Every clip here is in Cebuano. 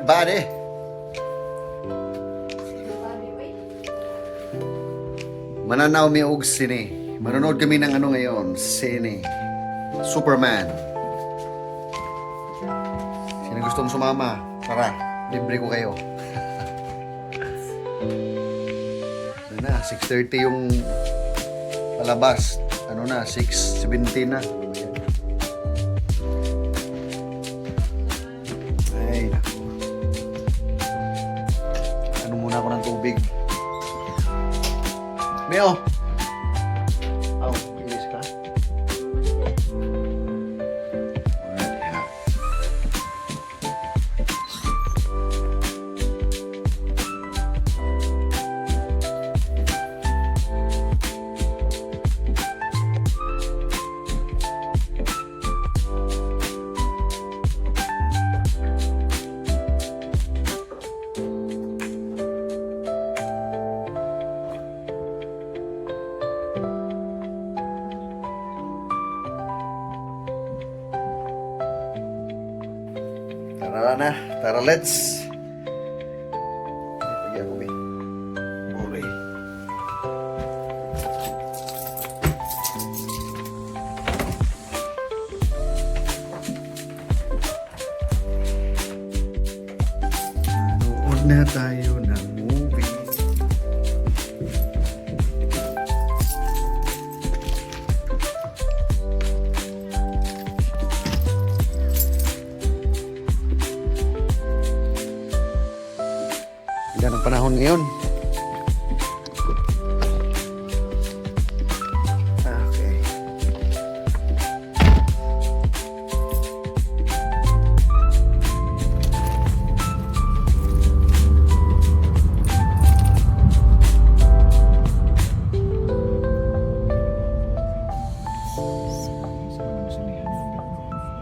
Everybody. Mananaw mi og sine. Manonood kami ng ano ngayon, sine. Superman. Sino gustong sumama? Tara, libre ko kayo. Ano na, 6:30 yung palabas. Ano na, 6:17 na. Ano ba yan? Ay, naku. Ano muna ako ng tubig. Mio! Oh, ilis ka? Alright, yeah. Tara na, tara, let's. Pagi ako, be. Ore. Manood na tayo ng movie. Ganda ng panahon ngayon. Okay.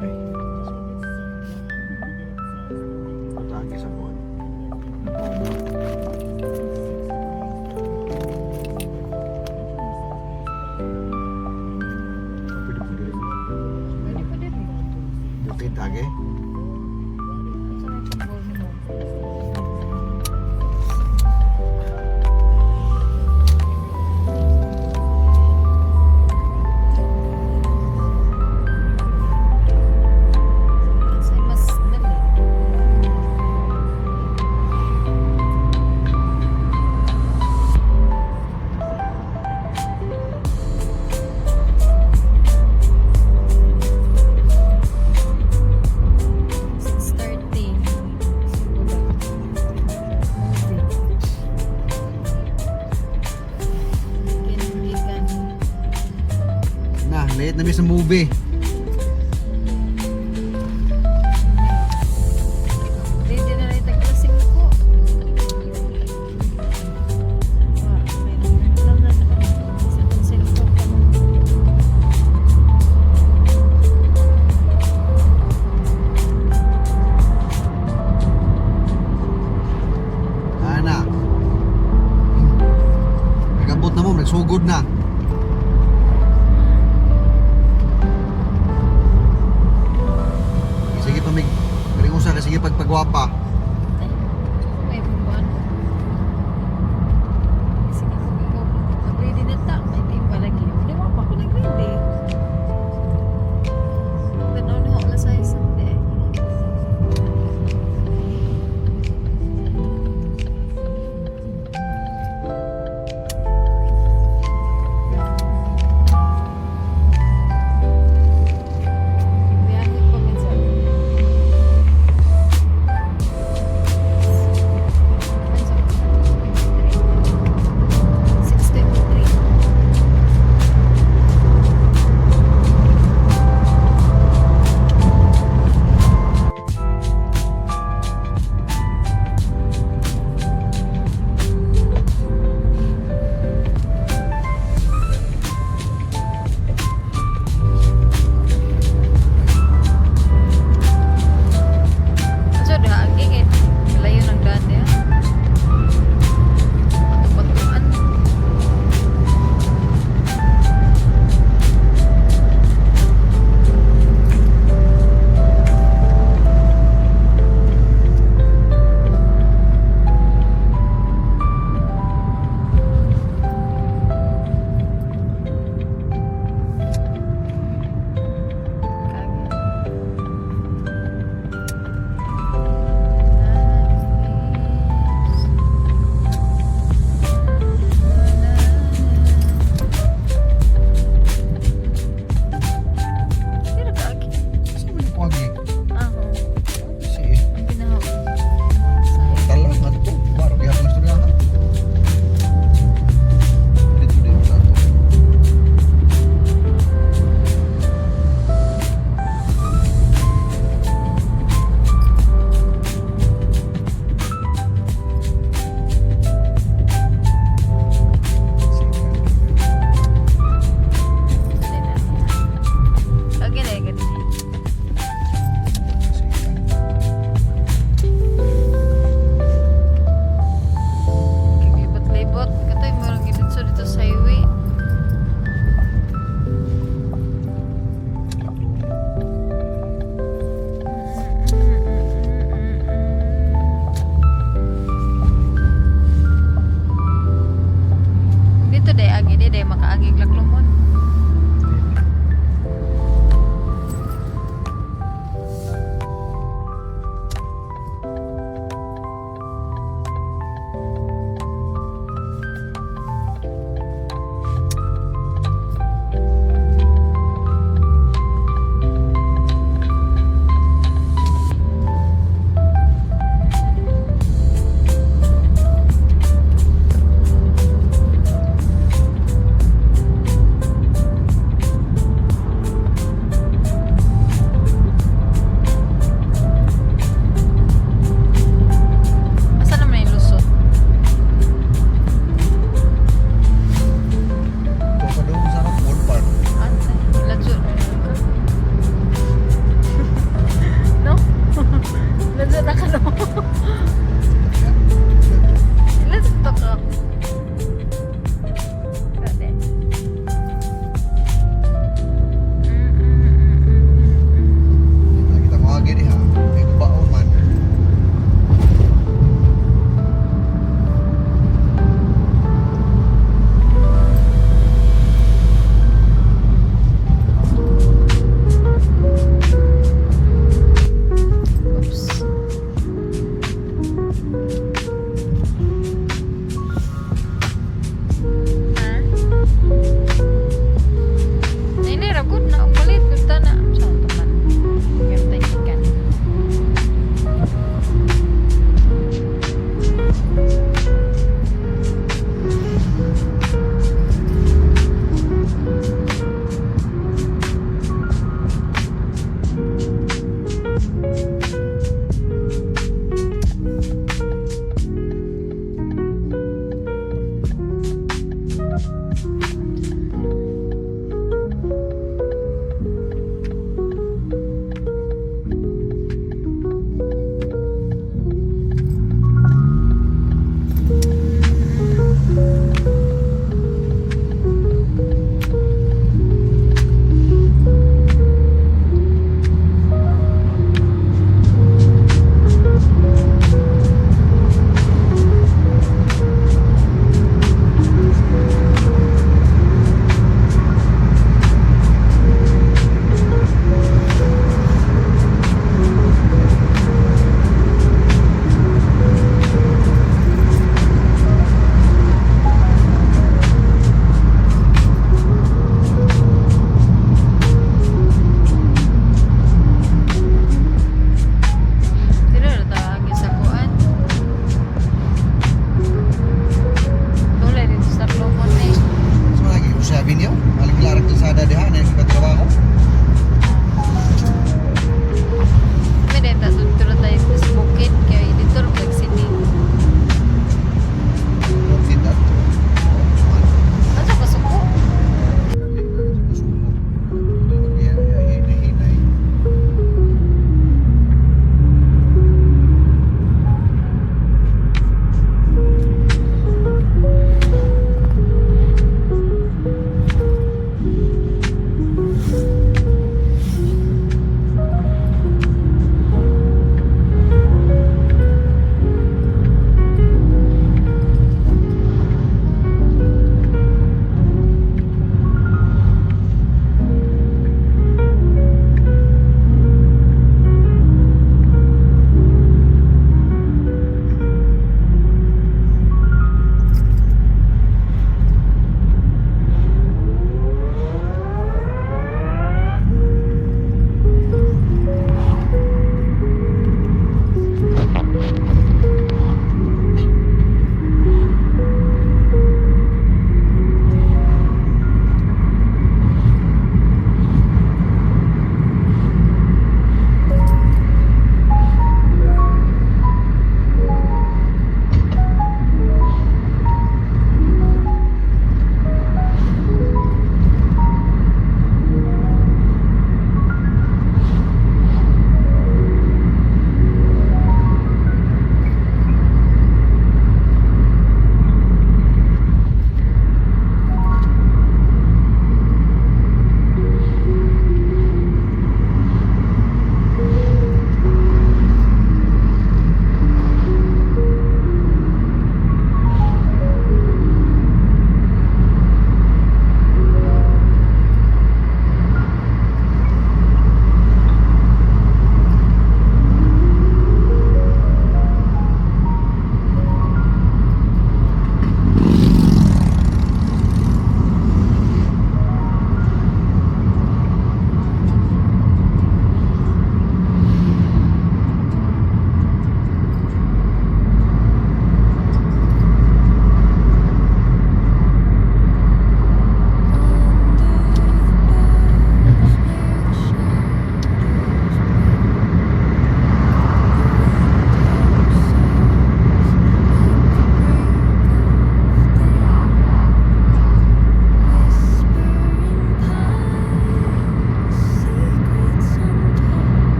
Ay. Sa buwan. Pwede po din. Pwede pa din eh. Bukid tage. Saan yung pag-ball mo? Kasi mas dali. 6:30. Simula. Movie. Gikan. Na, late na mi sa movie. Ready na rin tag-alas 5. Wa, may lang na sa itong cellphone ka mo. Ana. Nagabot na mo, nagsugod na. Sige pa mig karingusa ka sige pagpagwapa. Ay, may buwan. Sige, kung ikaw mag-ready na ta, may di pa lagi. Hindi mo pa ako nag-ready. Tanaw na ako sa isang day. Dito day agi di day makaagi laklumon.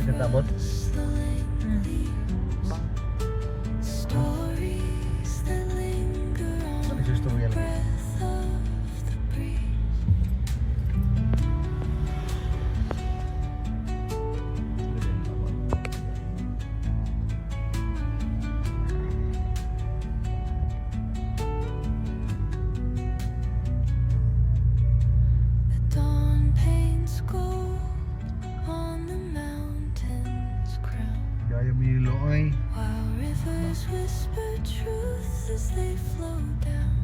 Pinatabot? Ba? Stories that linger on Ano yung story lang? breath of the breeze. The dawn paints gold on the mountain's crown, Gaya Milo ay. while rivers whisper truth as they flow down.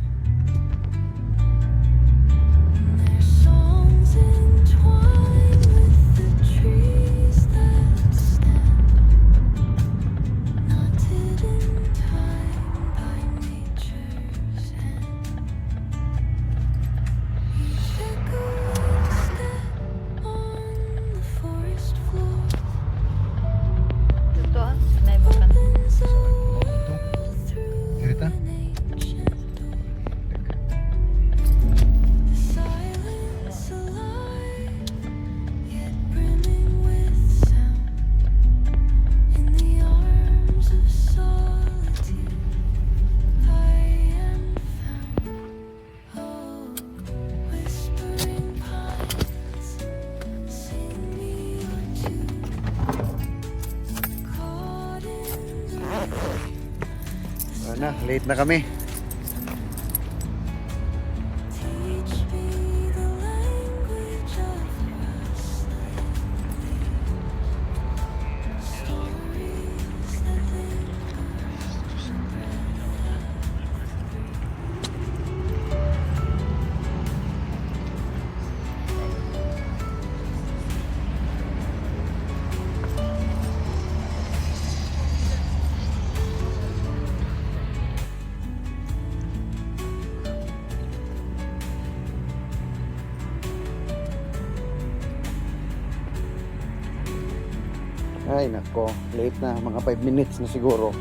And their songs entwine with the trees that stand, knotted in time by nature's hand. Each echoing step on the forest floor Dito ah. Sanay mo ka. opens a world through Ganito? an ancient door. The silence alive, yet brimming with sound. In the arms of solitude, I am found. Oh, whispering pines, sing me your tune. Caught in the rain, Wala na, late na kami. teach me the language of rustling leaves. Stories that linger in breath of the breeze. Ay nako, late na. Mga 5 minutes na siguro.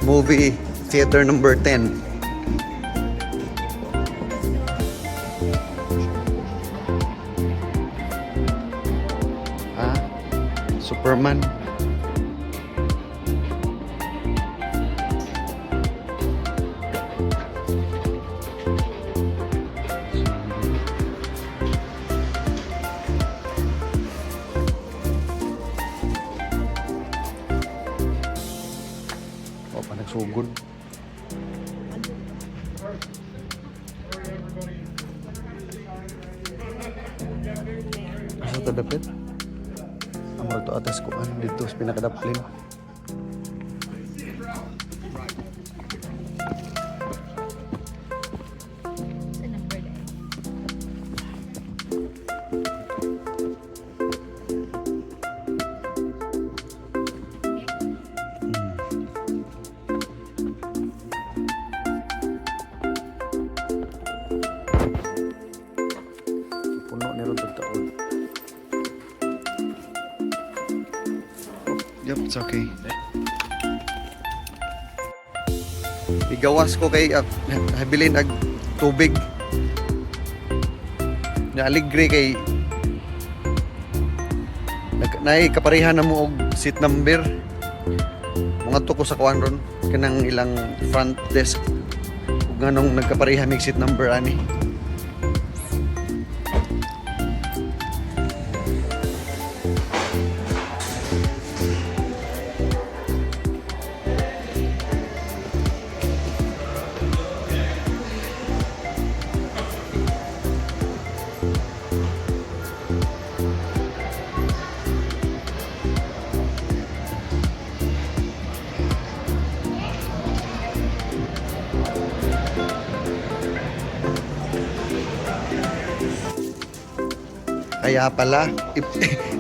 Movie theater number 10. Ah, Superman. O, pa nagsugod. Asa ta dapit? Amor to atas kuan dito sa pinakadaplin. Sa number na. Puno ni ron taon. Yep, it's okay. Igawas ko kay habilin ag tubig. Naaligre kay nay kapareha na mo og seat number. Mga ko sa kuan ron kanang ilang front desk ug nganong nagkapareha mig seat number ani. Kaya pala,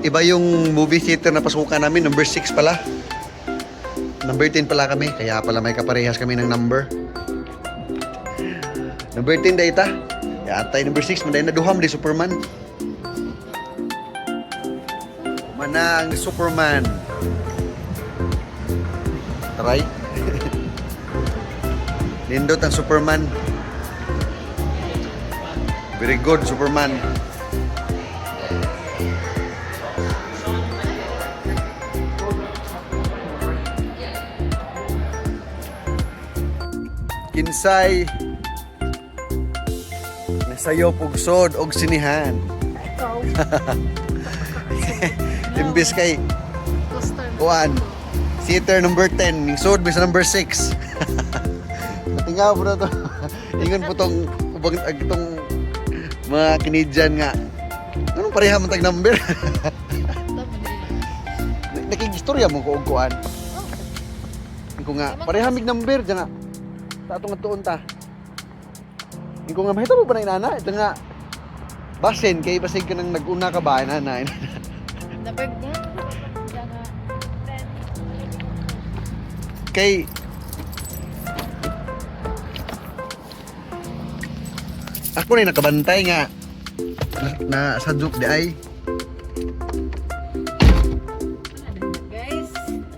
iba yung movie theater na pasukan namin, number 6 pala. Number 10 pala kami, kaya pala may kaparehas kami ng number. Number 10 dahil ta. Yatay number 6, manday na duham di Superman. Manang Superman. Try. Nindot ang Superman. Very good, Superman. Kinsay nasayop og sod og sinihan. Ikaw. Imbis kay Coaster. kuan theater number 10 ning sod bis number 6. Patingaw po na to. Ingon po tong ubang ag itong mga Canadian nga. Anong pareha man tag number? Tama din. Nakigistorya mo ko og kuan. Ingon ko nga pareha mig number diyan nga. Sa atong atuon ta. Ingon ko nga mahitabo ba na inana? Ito nga basin kay basig ka nang nag-una ka ba inana. Number 10. Kay ako na yung nakabantay nga na sa joke di ay. Guys,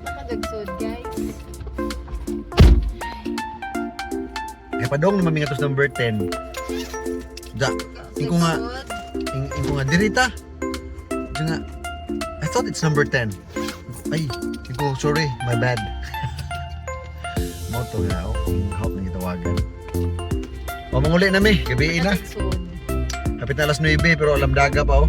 napakadagsod, guys. Kay padong naman mi ngadto sa number 10 da inko nga inko nga dirita di nga. I thought it's number 10. Ay, inko, sorry, my bad. Moto nga ako kung hawak na gitawagan o manguli na mi gabi na. Napakadagsod. Kapit na alas 9 pero alam daga pa oh.